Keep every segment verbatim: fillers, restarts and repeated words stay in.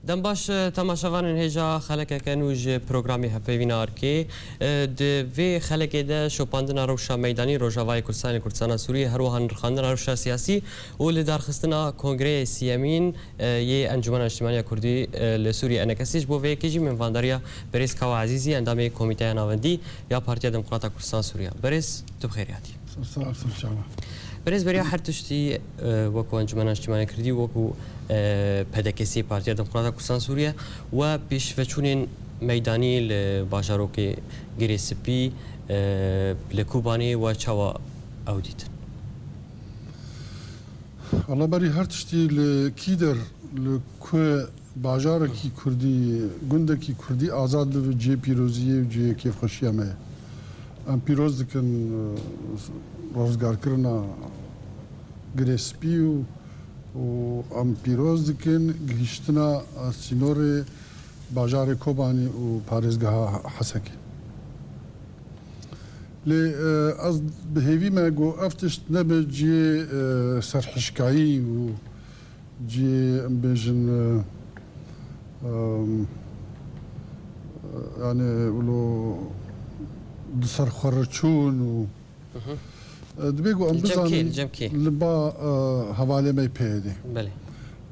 Dem baş, e, temaşevanên hêja xelekeke nû ji programê Hevpeyvîna Arkê. E, di vê xelekê de şopandina rewşa meydanî Rojavayê Kurdistanê, Kurdistana Sûriyê, her wiha nirxandina rewşa siyasî û lidarxistina kongreyê siyemîn, e, yê Encûmena Niştimaniya Kurdî, e, li Sûriyê, ENKSê, ji bo vê yekê jî mêvandariya berêz Kawa Ezîzî, endamê Komîteya Navendî ya Partiya Demokrata Kurdistan Sûriya. Berêz, tu bi xêrî hatî. Sağ ol, sağ ol, çawa. Berêz, beriya her tiştî, e, wekî Encûmena Niştimaniya Kurdî, wekî, e, P D K S, Partiya Demokrata Kurdistan Sûriye, we pêşveçûnên meydanî li bajarokê Girê Spî, e, li Kobanê we çawa ew dîtin? Wala berî her tiştî li kî der, li ku bajarekî kurdî, gundekî kurdî azad bibe, cihê pîroziyê û cihê kêfxweşiya me ye. Em pîroz dikin, e, rizgarkirina Girê Spî û, û em pîroz dikin gihîştina, e, sînorê bajarê Kobanî û parêzgeha Hesekê. Lê, e, ez bi hêvî me ku ev tişt nebe cihê, e, serhişkayî û cihê, em bêjin, e, em, e, yani wilo di ser xwe re çûn û, e, dibê ku em Li cem kê, bizanin li cem kê? Li ba, e, hevalê me yê P Y D'ê. Belê.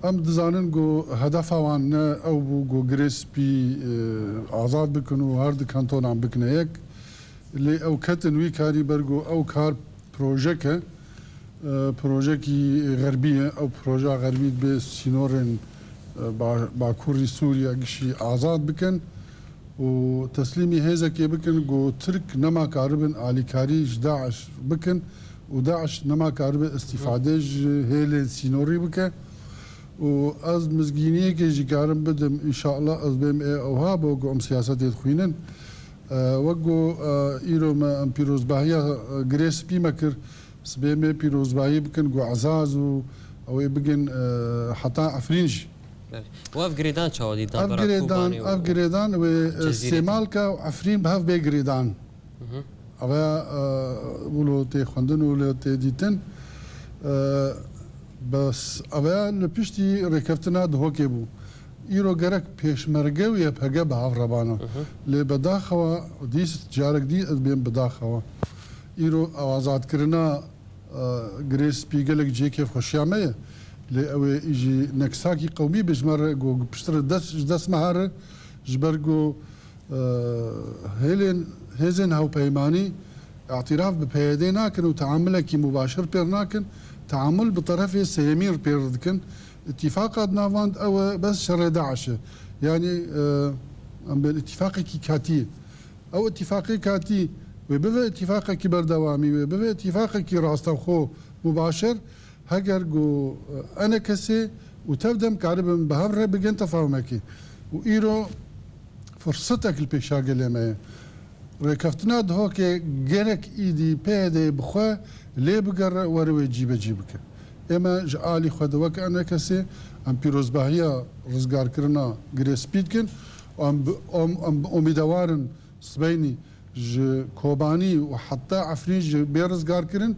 Em dizanin ku hedefa wan ne ew bû ku Girê Spî, e, azad bikin û her di kantonan bikine yek. Lê ew ketin wî karî ber ku ew kar projek e, e, projekî xerbî ye. Ew projeya xerbî dibê sînorên, e, ba-, bakurî Sûriye gişî azad bikin û teslîmî hêzekê bikin ku Tirk nema karibin alîkarî ji DAIŞ bikin û DAIŞ nema karibe îstîfade ji hêlên sînorî bike. Û ez mizgîniyekê jî karim bidim, înşallah ez bêm ê ewha bo ku em siyasetê dixwînin. E, wek ku, e, îro me em pîrozbahiya, e, Girê Spî me kir, sibê me pîrozbahî bikin ku Ezaz û ew ê bigin, e, heta Efrîn jî. Belê. Û ev girêdan çawa dît? Ev girêdan, ev girêdan wê, e, Sêmalka û Efrîn bi hev bê girêdan. Ev ya, e, wilo tê xwendin û wilo tê dîtin. E, bes ev ya li piştî rêkeftina Duhokê bû. Îro gerek pêşmerge û Y P G bi hev re bana. Lê bedaxewa dîs carek dî ez bêm bedaxewa. Îro ew azadkirina, e, Girê Spî gelek cihê kêfxweşiya me ye. Lê ew ê jî neksakî qewmî be ji me re ku piştre dest, ji dest me here, ji ber ku, e, hêlên, hêzên hewpeymanî îtiraf bi P Y D nakin û teamulekî mubaşir pêr nakin, teamul bi terefê sêyemîn pêr dikin. Îtîfaqa di nav wan de ew e, bes şerê DAIŞ e. Yanî, e, em bên îtîfaqekî katî ye. Ew îtîfaqê katî wê bibe îtîfaqekî berdewamî, wê bibe îtîfaqekî rastewxo, mubaşir, heger ku, e, ENKSê û TEV-DEM karibin bi hev re bigin tefahumekê. Û îro firsetek li pêşa gelê me ye. Rêkeftina Duhokê gerek îdî P Y D bi xwe lê bigere, were wê cîbecî bike. Ême ji alî xwe de wek ENKSê em pîrozbahiya rizgarkirina Girê Spî dikin û em bi, em, em bi omîdewar in Sibeynî ji Kobanî û heta Efrîn jî bê rizgarkirin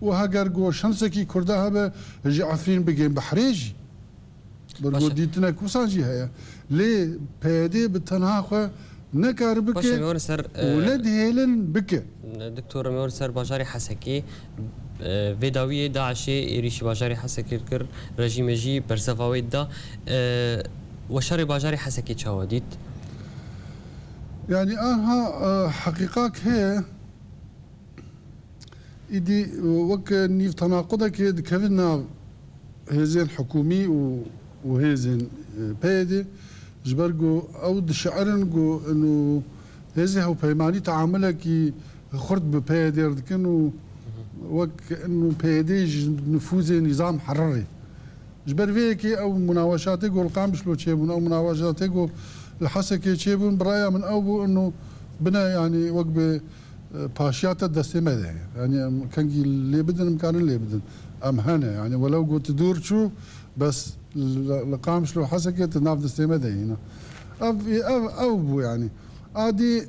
û heger ku şensekî Kurda hebe ji Efrîn bigên Behrê jî. Ber ku dîtinek wisa jî heye. Lê P Y D bi tenha xwe nekar bike û e, nedihêlin bike. Doktor, em ê werin ser bajarê Hesekê. E, vê dawiyê DAIŞê êrîşî bajarê Hesekê kir, rejîmê jî berseva wê da. E, we şerê bajarê Hesekê çawa dît? Yanî aha, e, heqîqak heye. Îdî, e, wek nîv tenaqudekê dikevin nav hêzên hikûmî û, û hêzên, e, P Y D, ji ber ku ew dişirin ku inu hêzê hewpeymanî teamulekî xurt bi P Y D re dikin û wek inu P Y D ji nifûzê nîzam hererê. Ji ber vê yekê ew munaweşatê ku li Qamişlo çêbûn, ew munaweşatê ku li Hesekê çêbûn, bi raya min ew bû, inu bine, yanî wek bi, e, paşiya te destê me de ye. Yanî em kengî lê bidin, em karin lê bidin. Em hene, yanî welew ku tu dûr çû, bes li, li Qamişlo Hesekê tu nav destê me de yî, ne? Ev, ev, ew bû yanî. Adî,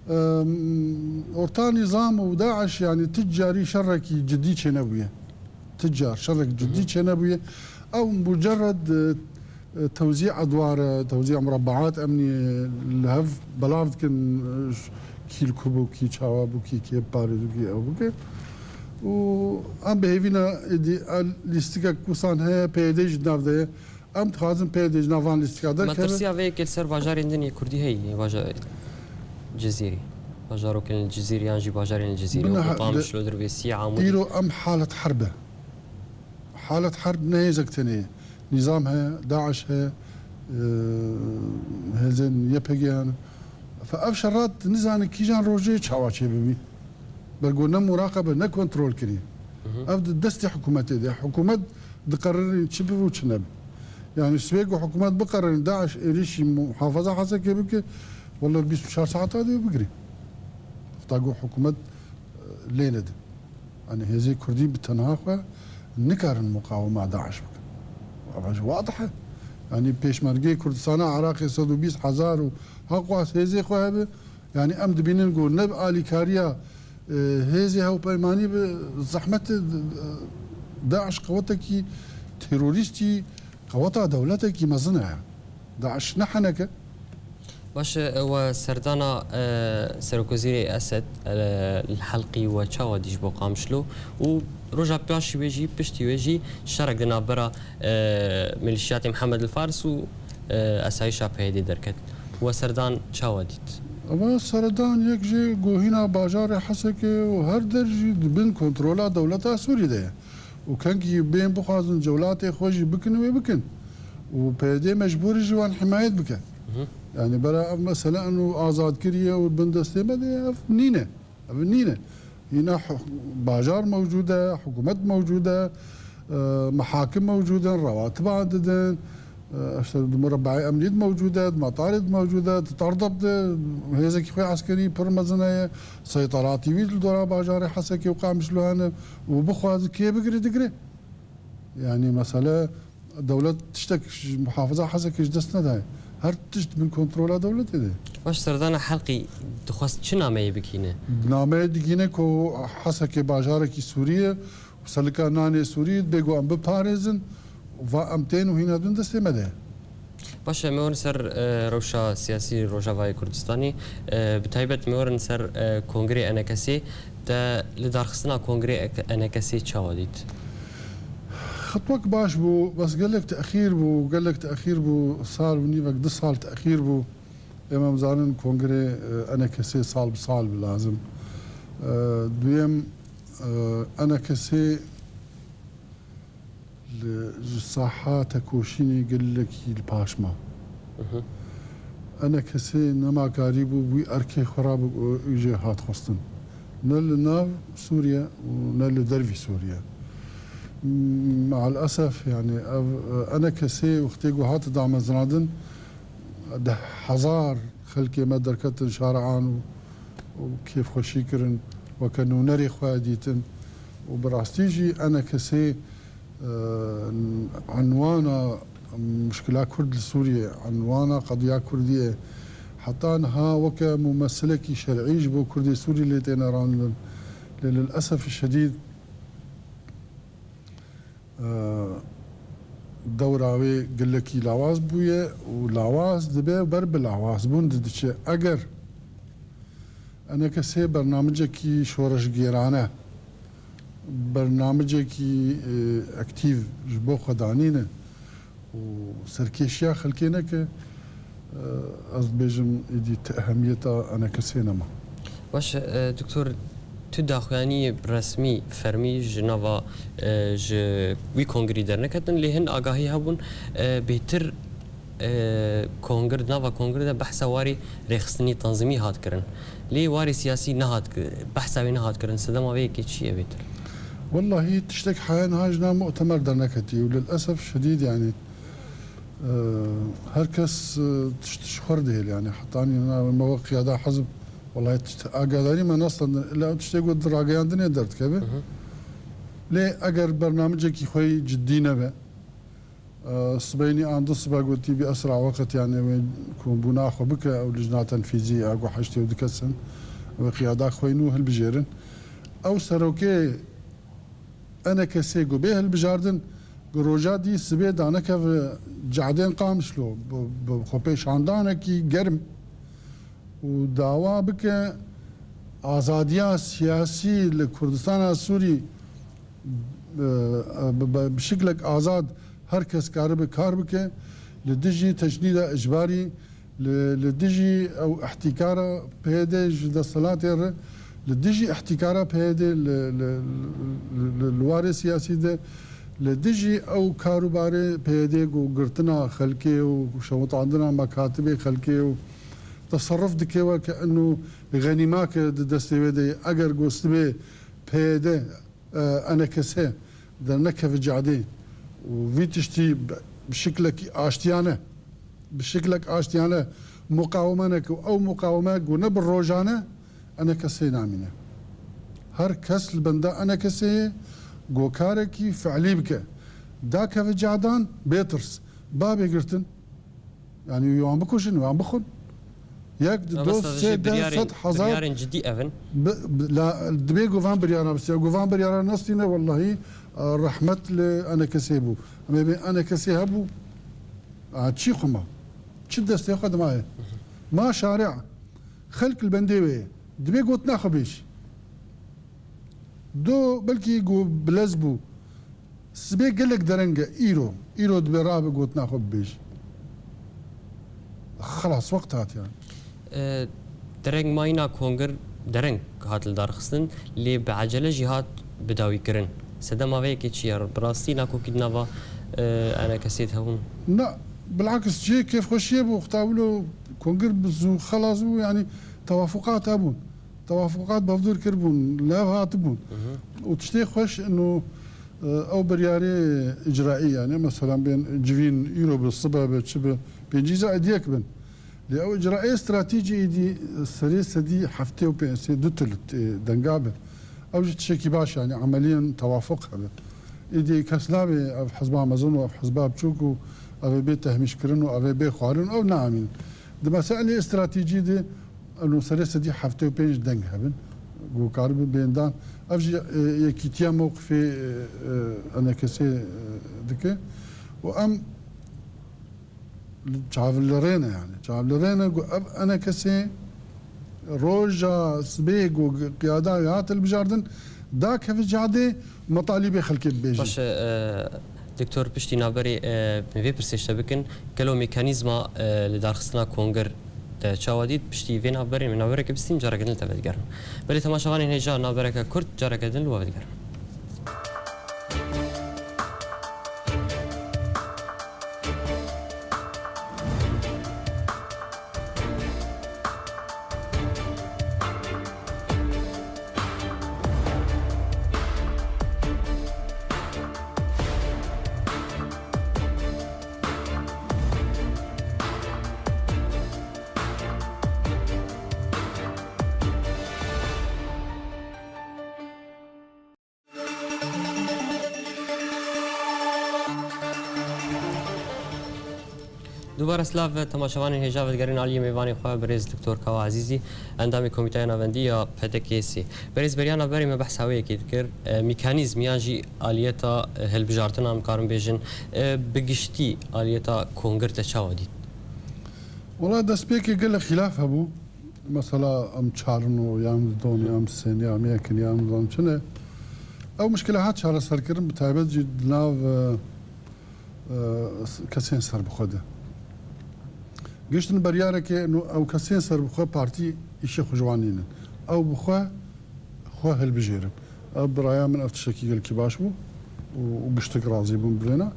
em, orta nîzam û DAIŞ yanî tu carî şerekî cidî çênebûye. Ti car şerek cidî çênebûye. Ew mucerred, e, Tewzî edwar e, tewzî murabbaat emnî li hev belav dikin, e, kî li ku bû, kî çawa bû, kî kê parê dû, kî ew bike. Û em bi hêvî ne êdî, e, lîstikek wisa heye, P Y D jî di nav de ye. Em dixwazin P Y D ji nav van lîstika derkeve. Metirsiya vê yekê li ser bajarên din yê Kurdî heye, baja-, Cizîrî. Bajarokên li Cizîrî yan jî bajarên li Cizîrî, Bine wekî ha-, Qamişlo, Dirbêsiyê, Amûdê. Îro em halet herb e. Halet herb ne hêzek tenê. Nîzam heye, DAIŞ heye, e, hêzên Y P G hene. Fe ev şerat nizane kîjan rojê çawa çêbibî. Belgo ne muraqebe, ne kontrol kirî. Hı hı. Ev di destê hikûmetê de. Hikûmet diqerirî çi bibe û çi nebe. Yani sibê ku hikûmet biqerirî DAIŞ êrîşî muhafaza Hesekê bike, wele bîst û çar saeta dê bigirî. Wexta ku hikûmet, e, lê nede. Yani hêzê Kurdî bi tenha xwe nikarin muqawema DAIŞ bikin. Ev jî wadih e. Yani pêşmergeyê Kurdistana Iraqê sed û bîst hezar û haqwas hêzê xwe hebe, yani em dibînin ku ne bi alîkariya, e, hêzê hewpeymanî bi zehmet, e, DAIŞ qewetekî terorîstî, qeweta dewletekî mezin e. DAIŞ ne heneke. Baş e, we serdana, e, Serokwezîrê Esed, e, li Helqî we çawa dî ji bo Qamişlo û roja paşî wê jî, piştî wê jî şerek di navbera, e, milîşiyatê Mihemed El Faris û, e, esayîşa P Y D derket. We serdan çawa dît? Eva serdan yek ji gohîna bajarê Hesekê û her der jî di bin kontrola dewleta Sûrî de ye. Û kengî bên bixwazin cewlatê xwe jî bikin wê bikin. Û P Y D mecbûr e ji wan himayet bike. Hı hı. Yani bera ev mesele eno azadkirî ye û bin destê me de ye, ev nîne. Ev nîne. Hîna hu-, bajar mewcûd e, hikûmet mewcûd e, e, mehakim mewcûd in, rewatiba didin, e, işte di murebeya emnî de mewcûd e, di metarê de mewcûd e, di Tardeb de hêzekî xwe eskerî pir mezin heye, seyteratî wî li dora bajarê Hesekê û Qamişlo hene û bixwaze kê bigire digire. Yani mesele dewlet tiştek ji muhafaza Hesekê ji dest nedaye. Her tişt bin kontrola dewletê de. Baş serdana Helqî dixwest çi nameyê bikîne? Nameyê digîne ku Hesekê bajarekî Sûrî ye, selika nanê Sûrî bê ku em biparêzin, va em tên û hîna din destê me de. Baş e, me werin ser, e, rewşa siyasî Rojavayê Kurdistanê, e, bi taybet me werin ser, e, kongrê E N K S'ê. Te li darxistina kongrê E N K S'ê çawa dît? Xetwek baş bû, bes gelek texîr bû, gelek texîr bû, sal û nîvek, du sal texîr bû. Ême em zanin kongrê, e, E N K S'ê sal bi sal bi lazim. E, duyem, e, E N K S'ê li, ji saha tekoşînê gelekî li paş ma. Mhm. E N K S'ê nema karîbû wî erkê xwe rabik û jê hat xwestin. Ne li nav Sûriye û ne li dervî Sûriye. Me'el esef, yani ev, e, E N K S'ê wextê ku hat damezrandin, deh hezar xelkê me derketin şarean û, û kêfxweşî kirin, weke nûnerê xwe dîtin. Û bi rastî jî E N K S'ê, e, enwana muşkila Kurd li Sûriyê, enwana qediya Kurdiyê, heta niha weke mumesilekî şer'î ji bo Kurdê Sûrî lê têne ranindin. Lê lilesef şedîd, e, dewra wê gelekî lawaz bûye û lawaz dibe û ber bi lawazbûn didiçe. Eger E N K S'ê bernamicekî şoreşgêrane, bernamicekî, e, aktîf ji bo xwe danîne û serkêşiya xelkê neke, e, ez dibêjim êdî ti ehemiyeta E N K S'ê nema. Baş e, Doktor, tu daxuyaniyê resmî, fermî ji nava, e, ji wî kongrî derneketin, lê hin agahî hebûn, e, bêtir, e, kongir, di nava kongir de behsa warî rêxistinî tanzîmî hat kirin. Lê warê siyasî nehat ki-, behsa wê nehat kirin. Sedema vê yekê çi ye bêtir? Wellahî tiştek heya niha ji nav mu'temer derneketî û lilesef şedîd, yani, e, her kes, e, tişt ji xwe re dihêl, yani, hetanî na me wek qiyada hizb, wellahî tişt agadarî me nestandin. Illa ew tiştê ku di rageyandinê derdikeve. Hı hı. Lê eger bernamicekî xwe yî ciddî nebe, e, sibeynî an du sibe gotî bi esra weqt, yani, wê kombûna xwe bike, ew lijna tenfîzî ya ku heştê û du kes in, wê qiyada xwe yî nû hilbijêrin. Ew serokê E N K S'ê ku bê hilbijardin, Ku roja dî sibê danekeve cadên Qamişlo bi, bi xwepêşandanekî germ û dawa bike azadiya siyasî li Kurdistana Sûrî, e, bi, bi, bi şiklek azad her kes karibe kar bike, li dijî tecnîda icbarî, li, li dijî ew ihtîkara P Y D ji desthilatê re, li dijî ihtîkara P Y D li, li, li, li, li warê siyasî de, li dijî ew karûbarê P Y D ku girtina xelkê û şewitandina mekatibê xelkê û teserruf dike weke eno xenîma ke di destê wê de ye. Eger ku sibê P Y D e, enekesê dernekeve cadê û vî tiştî bi, bi şiklekî aştiyane, bi şiklek aştiyane muqaweme neke û ew muqaweme ku ne bi rojane enekesê namîne. Her kes li benda enekesê ye ku karekî fiilî bike. Dakeve cadan bê tirs. Babê girtin. Yani wan bikujin, wan bixwin. Yek, du, sê, deh, sed, hezar. Biryarên cidî ev in. Bi, bi, la, dibê ku van biryara bistîne. Ku van biryara nestîne, wellahî, e, rehmet li enekesê bû. Em ê bê enekesê hebû. A, çi xwe ma? Çi destê xwe dimayê? Ma şare. Xelk li bendê wê ye. Dibê gotina xwe bêj. Do belkî ku bilez bû. Sibê gelek dereng e îro. Îro dibe rabe gotina xwe bibêje. Xelas, wext hat yani. E, dereng mayîna kongir dereng hat lidarxistin, lê bi ecele jî hat bidawîkirin. Sedema vê yekê çi ye? Bi rastî nakokî di nava, e, enekesê de hebûn? Na, bilakis cihê kêfxweşiyê bû. Wexta wilo kongir bi zû xelas bû, yani tewafuqat hebûn. Tewafuqat bevdûr kiribûn, li hev hatibûn. Hı hı. Û tiştê xweş ino, e, ew biryarê îcraî, yani, mesela bên civîn îro bi, sibe bi, çi bi, pêncî za ediyek bin. Lê ew îcraê stratejî êdî serê sedî heftê û pênc, sê du til, e, denga bi. Ew jî tiştekî baş, yani, emeliyen tewafuq hebe. Êdî kes nabê ev hizba mezin û ev hizba biçûk û ev ê bê tehmîşkirin û ev ê bê xwarin, ew naemîn. Di meselê stratejî de, eno serê sedî heftê û pênc deng hebin, ku karibin bên dan. Ev jî, e, yekîtiya mewqifê, e, e, enekesê, e, dike. Û em çav li rê ne yani. Çav li rê ne ku ev enekesê roja sibê ku qiyada wê hat hilbijardin, dakeve cadê, metalîbê xelkê bibêjin. Baş e, e, Doktor, piştî navberê, e, vê pirsê ji te bikin, gelo mekanîzma, e, lidarxistina kongir te çawa dît? Piştî vê navberê, min navbereke bistîn, careke din li te vedigerim. Belê temaşevanên hêja, navbereke kurt, careke din li we vedigerim. Dubare silav ve temaşevanên hêja ve digerin aliyê mêvanê xwe birêz Doktor Kawa Ezîzî, endamê Komîteya Navendî ya P D K sê. Berêz beriya navberê me behsa wê yekê dikir. E, mekanîzm yan jî aliyeta, e, hilbijartina, em karin bêjin, e, bi giştî aliyeta kongir te çawa dît? Wela destpêkê gelek xîlaf hebû. Mesela em çar in û yan didon, yan sê in, yan yek in, yan didon çi ne. Ew mişkile hat çareserkirin, bi taybet jî di nav, e, e, kesên serbixwe de. Giştin beryarekê, ino ew kesên serbixwe partî îşê xwe ji wan nînin. Ew bi xwe, xwe hilbijêrin. Ev bi raya min ev tiştekî gelkî baş bû û, û giştek razî bûn bi vêna.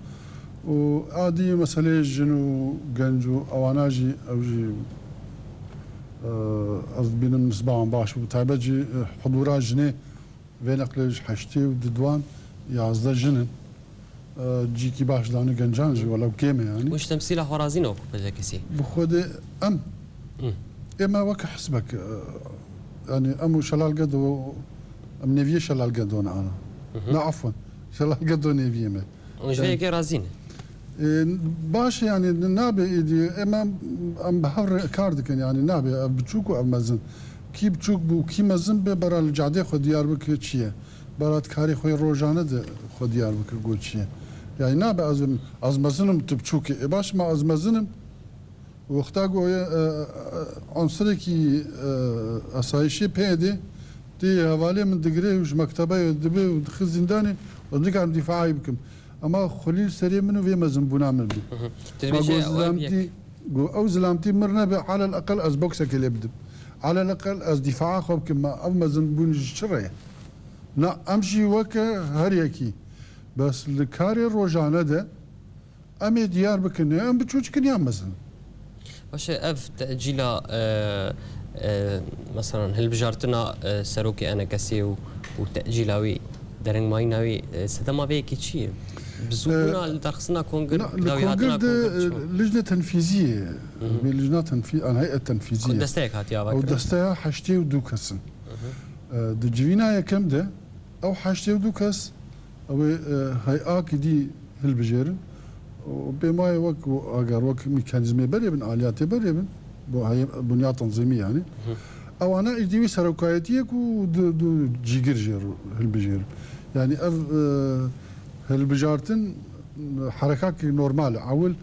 Û a dî meseleyê jin û genc û ewana jî, ew jî, e, ez dibînim nisba wan baş bû. Taybet jî, e, hudûra jinê vê neqlê ji heştê û di duan yazdeh jin in. E, cîkî baş dane gencan jî, welew kêm e yani. Hûn ji temsîla xwe razî ne wekî P D K sê? Bi xwe de em, Hı. ê me weke hizbek, e, yani em û Şelal Gedo, em nêviyê Şelal Gedo ne ana. Hı hı. Ne, afwan. Şelal Gedo nêviyê me. Hûn ji vê Yani yekê razî ne? E, baş e yani, nabe êdî, em, em, em bi hev re kar dikin yani, nabe ev biçûk û ev mezin. Kî biçûk bû, kî mezin be, bera li cadê xwe diyar bike çi ye. Bera di karê xwe yê rojane de xwe diyar bike ku çi ye. Yani nabe ez, ez mezin im, tu biçûk î. E baş, ma ez mezin im. Wexta ku ye, e, e, unsurekî, e, asayişê PYDê tê hevalê min digire û ji mektebê dibe û dixe zîndanê, ez nikarim dîfaayê bikim. Ema xulî li serê min û vê mezinbûna min bû. Hı hı. Ma go zilamtî, go ew zilamtî mir nebe, alel eqel ez boksekê lê bidim. Alel eqel ez dîfaa xwe bikim, ma ev mezinbûn ji çi re ye? Na, em jî weke her yekî. Bes li karê rojane de em ê diyar bikin, em biçûçik in ya mezin. Baş e, ev tecîla, e, e, meselan, hilbijartina, e, serokê ENKSê û, û tecîla wî, derengmayîna wî, e, sedema vê yekê çi ye? Bi zû E, bûna li darxistina kongir, na, li dawîhatina kongir de, kongir çi e, bû? Lijne tenfîzî ye. Hı hı. Vê lijna tenfî-, an heyet tenfîzî Ku ye. Desteyek hatiye ava Ew kirin? Desteya heştê û du kes in. Hı hı. E, di civîna yekem de ew heştê û du kes, ew ê, e, heyakî dî hilbijêrin. Û pê maye wek, eger wek mekanîzmê berê bin, aliyatê berê bin, bu heye-, bunya tenzîmî yani. Hı. Ewana êdî wî serokayetiyê ku du, du cîgir jê re hilbijêrin. Yani ev, e, hilbijartin, e, herekakî normal e. Ewil, e,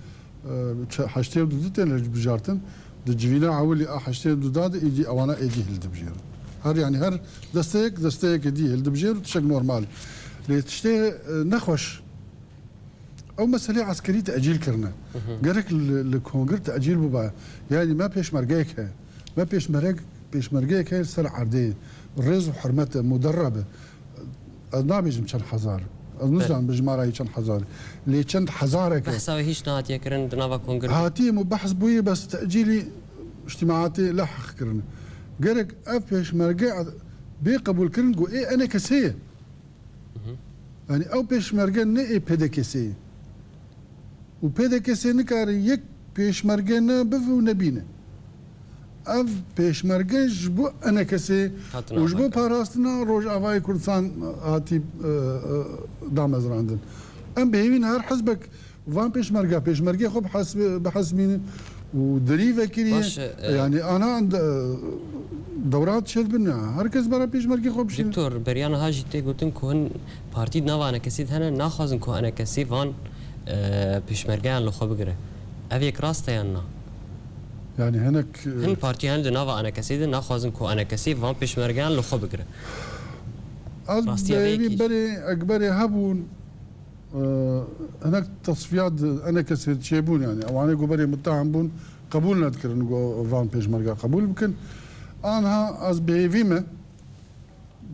çe-, heştê û du tên hilbijartin. Di civîna ewilî a heştê û du da de êdî ewana êdî hildibijêrin. Her, yani her desteyek, desteyekê dî hildibijêr û tiştek normal. Lê tiştê, e, nexweş. Ew meselê eskerî tecîl kirine. Hı hı. Gerek li, li kongir tecîl biba. Yani me pêşmergeyek heye. Me pêşmereg-, pêşmergeyek heye li ser erdê. Rêz û hurmet e, muderreb e. Ez nabêjim çend hezar. Ez Belê. Nizanim bi jimara yê çend hezar. Lê çend hezarek e. Behsa wê hîç nehatiye kirin di nava kongir de. Hatiye mu behs bûye, bes tecîlî îctimaatê leheq kirine. Gerek ev pêşmerge bê qebûlkirin ku ê ENKSê ye. Hı hı. Yani ew pêşmerge ne ê PDKSê ye. Û PDKSê nikare yek pêşmerge ne bive û nebîne. Ev pêşmerge ji bo ENKSê Hatin û ji bo avakirin. Parastina Rojavayê Kurdistan hatî, e, e, damezrandin. Em bi hêvî ne her hizbek van pêşmerga, pêşmergê xwe bihesbi-, bihesbînin û derî vekiriye. Baş e, e, yani ana de, dewra çêdibin ya. Her kes bera pêşmergê xwe bişîne. Doktor, beriya niha jî tê gotin ku hin partî di nava ENKSê de hene, naxwazin ku ENKSê van, e, pêşmergeyan li xwe bigire. Ev yek rast e yan na? Yani hinek, e, Hin partî hene di nava ENKSê de naxwazin ku ENKSê van pêşmergeyan li xwe bigire. Ez Rastiya vê bêvî yekê jî. Berê, ek berê hebûn, e, hinek tesfiyat di ENKSê çêbûn yani. Ewanê ku berê mutteham bûn, qebûl nedikirin ku van pêşmerge qebûl bikin. Anha ez bêvî me,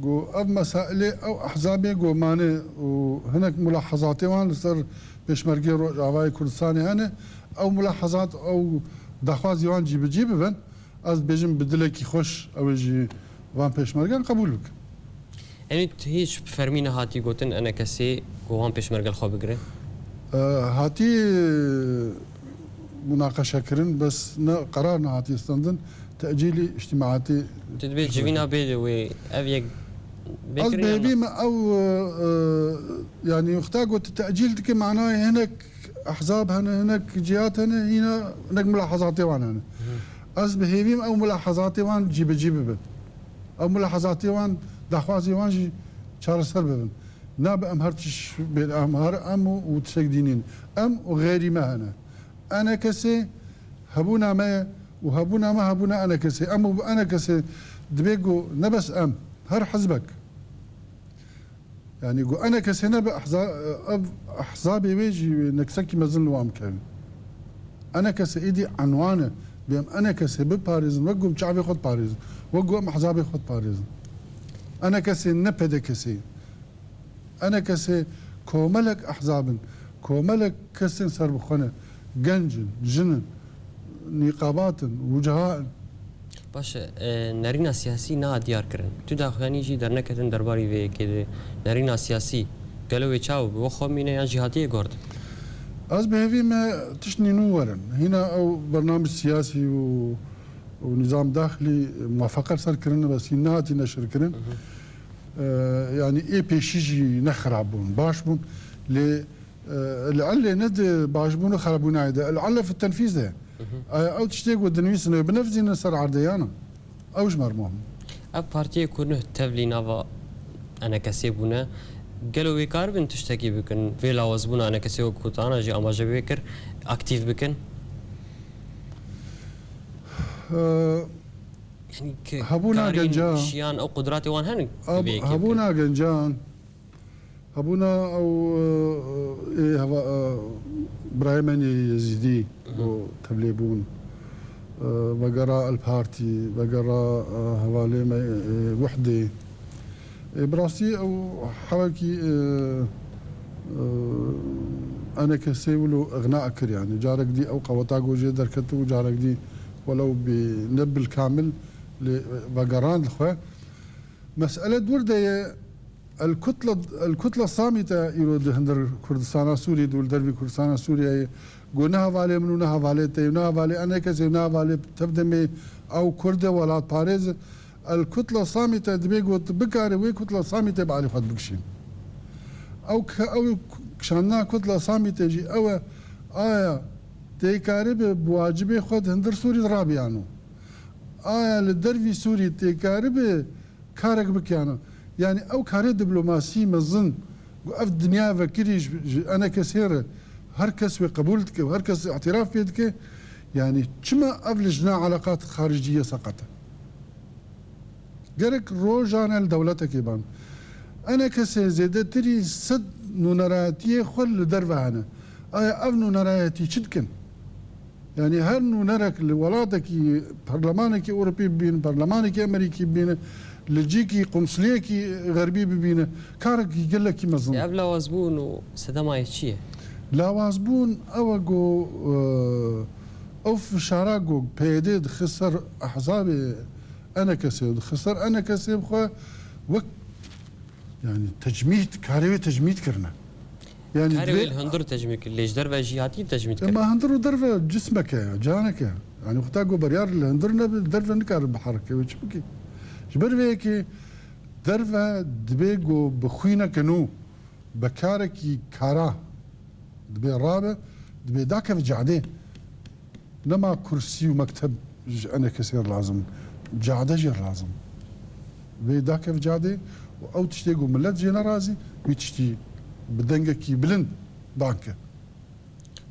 Go ev mesailê ew ehzabê go mane û hinek mulahezatê wan li ser Pêşmergê Rojavayê Kurdistanê hene, ew mulahezat, ew daxwazî wan cîbicî bibin, ez dibêjim bi dilekî xweş ew ê jî van pêşmergan qebûl bikin. Enî tu hîç bi fermî nehatî gotin ENKSê ku wan pêşmerge li xwe bigire? E, hatî munaqeşe kirin, bes ne qerar nehatî stendin, tecîlî îctimaatî. Tu dibê civîna bê de wê ev yek bê Ez kirin yan bêhevî na? Me ew, e, e, yanî wexta got tecîl dike, manayê hinek ehzab hene, hinek cihat hene, hîna hinek mulahezatê wan hene. Hı. Ez bi hêvî me ew mulahezatê wan cîbicî bibin. Ew mulahezatê wan, daxwazê wan jî çareser bibin. Nabe em her tişt bê, em her em û, û tiştek dînîn. Em û xeyrî me hene. ENKSê hebûna me ye û hebûna me hebûna ENKSê. Em û bi ENKSê dibê ku ne bes em, her hizbek. Yani ku ENKSê nebe ehza-, ev ehzabê wê jî wê neksekî mezin li wan bikevin. ENKSê êdî enwan e. Bê em ENKSê biparêzin, wek ku em çavê xwe diparêzin, wek ku em ehzabê xwe diparêzin. ENKSê ne PDKSê ye. ENKSê komelek ehzab in, komelek kesên serbixwe ne, genc in, jin in, nîqabat in, wuciha in. Baş e, e, nerîna siyasî niha diyar kirin. Tu daxuyanî jî derneketin derbarî vê yekê de. Nerîna siyasî gelo wê çawa bi we xwe mîne yan jî hatiye guhardin? Ez bi hêvî me tiştî nû werin. Hîna ew bernamij siyasî û, û nîzam daxilî muwafeqe ser kirine, bes hîn nehatî neşirkirin. Hı hı. E, yanî ê pêşî jî ne xirab bûn, baş bûn. Lê, e, li elê ne di başbûn û xirabûnayê de, li ele fi tenfîz de. Hı hı. Aya ew tiştê ku dinivîsin wê binivîzînin ser erdê yan e. Ew ji me re muhim. Ev partiyê ku nuh tevlî nava ENKSê bûne, Gelo wê karibin tiştekî bikin? Vê lawazbûna enekesê wek ku te ana jî amaje bi wê kir, aktîf bikin? Ee, Yanî ki hebûna karîn, genca, şiyan, ew qudratê wan hene bi vê yekê bikin? Hebûna gencan, hebûna ew, e, ê heva, e, birayê me yê Yezîdî, Hı hı. ku tevlê bûn, e, vegera El Partî, vegera, e, hevalê me, e, Wihdê. E, bi rastî ew hewekî, e, e, enekesê wilo iqna kir, yanî carek dî ew qeweta ku jê derket û carek dî welew bi, ne bil kamil, lê vegerand li xwe. Mesele dûr de ye. El Kutla, El Kutla Samîte îro di hundir Kurdistana Sûriyê de û li dervî Kurdistana Sûriyeyê got, ne hevalê min û ne hevalê te û ne hevalê enekesê û ne hevalê tevdemê ew Kurd e, welatparêz e. El Kutla Samîte dibê got, bikare wê Kutla Samîte bi alî xwe dibikişîn. Ew ke-, ew kişandina Kutla Samîte jî ew e, aya tê karibe bi wacibê xwe di hundir Sûrî de rabiyano. Aya li dervî Sûrî tê karibe karek bikiyana. Yanî ew karê diplomasî mezin ku ev dinya vekirî ji, ji enekesê re her kes wê qebûl dike û her kes îtiraf pê dike. Yanî çima ev li jina eleqat xaricî ye seqet e? Gerek rojane li dewletekê ban. Enekesê zêdetirî sed nûnerayetiyê xwe li derve hene. Aya ev nûnerayetî çi dikin? Yanî her nûnerek li welatekî, perlemanekî Ewropî bibîne, perlemanekî Amerîkî bibîne, li cîkî qumsuliyekî xerbî bibîne, karekî gelekî mezin e. Ev lawazbûn û sedema yê çi ye? Lawazbûn ew e ku, e, ew fişara ku P Y D dixe ser ehzabê enekesê û dixe ser enekesê bi xwe wek, yanî tecmîd, karê wê tecmîd kirine. Yanî karê wê li hundir tecmîd kir, lê ji derve jî hatî tecmîd kir. Ema hundir û derve cismek e, canek e. Yanî xwe ta ku beryar li hundir nebe, derve nikare biherike, wê çi bike? Ji ber vê yekê derve dibê ku bi xwîneke nû, bi karekî kara dibê rabe, dibê dakeve cadê. Nema kursî û mekteb ji enekesê re lazim, cade jê re lazim. Vê dakeve cadê û ew tiştê ku milet jê nerazî, wî tiştî bi dengekî bilind danke.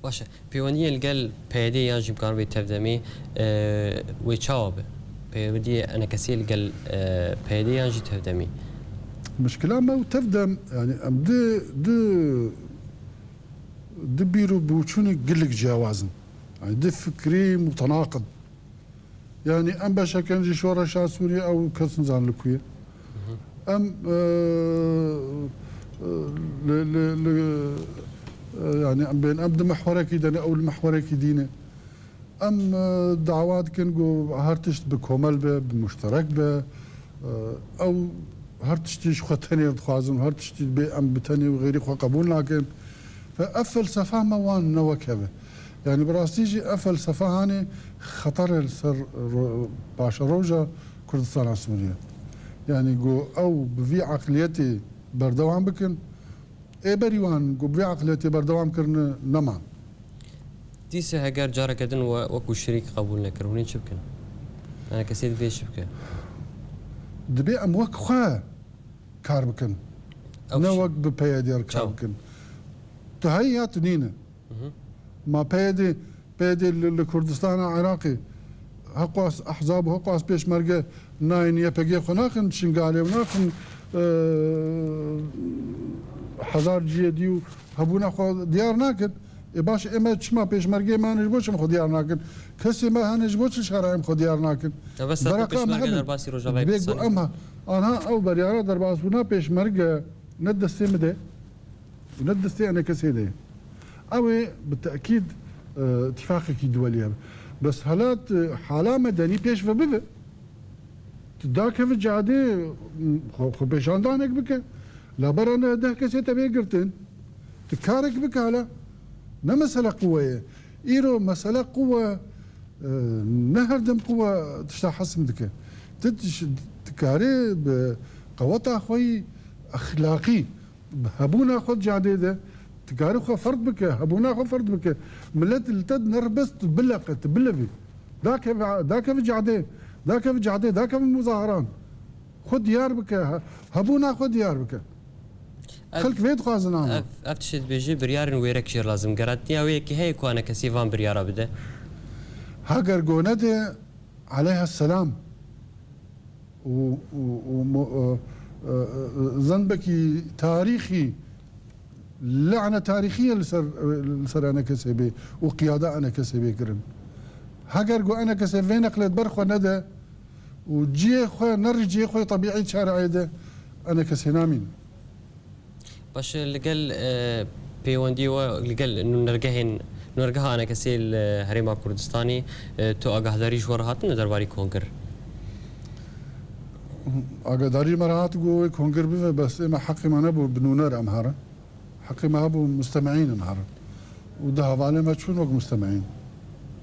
Baş e. Pêwendiyê li gel P Y D yan jî bikar bê tevdemê, e, wê çawa be? Pêwendiyê enekesê li gel, e, P Y D yan jî tevdemê? Mişkila me û tevdem, yanî em di, di, di bîr û bûçûnê gelek ciyawaz in. Yanî di fikrî mutenaqid. Yanî em beşekin ji şoreşa Sûriyê, ew kes nizan li ku ye. Em, e, e, li, li, li, e, yanî em bên, em di mihwerekî de ne, ew li mihwerekî dî ne. Em, e, dawa dikin ku her tişt bi komel be, bi muşterek be. E, ew her tiştî ji xwe tenê dixwazin, her tiştî bê em bi tenê û xêrî xwe qebûl nakin. Fe ev felsefa me wan ne wek hev e. Yanî bi rastî jî ev felsefa hanê xeter e li ser ro-, paşeroja Kurdistana Sûriyê. Yanî ku ew bi vî eqliyetê berdewam bikin, ê berî wan ku bi vî eqliyetê berdewam kirine neman. Dîse heger careke din we wekî şirîk qebûl nekir, hûn ê çi bikin? Enekesê divê çi bike? Dibê em wek xwe kar bikin. Ew ne jî wek bi P Y D re kar çawa bikin. Tu heyî ya tu nîne. Mhm. Ma P Y D, P Y D li, li Kurdistana Iraqê heqwas ehzab û heqwas pêşmerge nayên Y P G xwe naxin Şingalê û naxin, e, hezar cihê dî û hebûna xwe diyar nakin. Ê baş, ê me çima pêşmergeyê me hene ji bo çi em xwe diyar nakin? Kesê me hene ji bo çi şerayê em xwe diyar nakin? Mebesta ku pêşmerge derbasî Rojavayê Kurdistanê. Dibê ku em ha, anha ew beryara derbasbûna pêşmerge ne destê min de û ne destê enekesê de ye. Ew ê bi tekîd, e, îtîfaqekî duwelî hebe. Bes hela tu hala medenî pêş ve bibe. Tu dakeve cadê, xwe, xwe pêşandanek bike. Labera ne deh kesê te bê girtin. Tu karek bike hala. Ne mesele quwe ye. Îro mesele quwe, e, ne her dem quwe tişta hesim dike. Tu diş-, dikarê bi qeweta xwe yî exlaqî, bi hebûna xwe di cadê de, dikarî xwe ferd bike, hebûna xwe ferd bike. Milet li te dinerebist, tu bileqe, tu bilevî. Dakeve, dakeve cadê, dakeve cadê, dakeve muzaheran. Xwe diyar bike, he-, hebûna xwe diyar bike. Xelk vê dixwazin ama. Ev, ev tiştê dibêje, biryarên wêrek jê lazim. Gerantiya wê yekê heye ku enekesê van biryara bide? Heger go nede, aleyha selam. û, û, û mo-, e, e, e, zenbekî tarîxî, lehne tarîxî ye li ser, li ser enekesê bê û qiyada enekesê bê kirin. Heger ku enekesê vê neqlê ber xwe nede û cihê xwe, nerî cihê xwe tebîî şer'ê de, enekesê namîn. Baş e, li gel, e, pêwendiyê we li gel nûnergehên, nûnergeha enekesê li Herêma Kurdistanê, e, tu agahdarî ji we re hatine derbarî kongir? Agahdarî me re hat ku wê kongir bibe, bes ême heqê me nebû bi nûner em herin. Heqê me hebû mustemiîn em herin. Û di hevalê me çûn wek mustemiîn.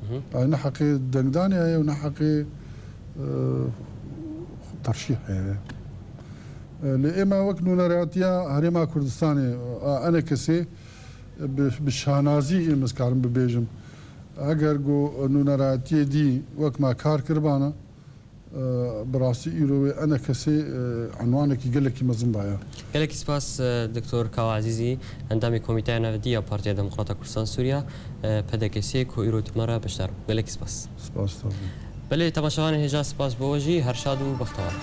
Mhm. Ay ne heqê dengdanê heye û ne heqê, e, terşîh heye. E, lê ême wek nûneratiya Herêma Kurdistanê, a, enekesê, e, bi, bi şanazî êm ez karim bibêjim. Eger ku nûneratiyê dî wek me kar kiribana, e, bi rastî îro wê enekesê, e, enwanekî gelekî mezin daye. Gelekî spas, e, Doktor Kawa Ezîzî, endamê Komîteya Navendî ya Partiya Demokrata Kurdistan Sûriya, e, P D K S, ku îro di me re beşdar bû. Gelekî spas. Spas, tabii. Belê, temaşevanên hêja, spas bo we jî. Her şad û bextewar.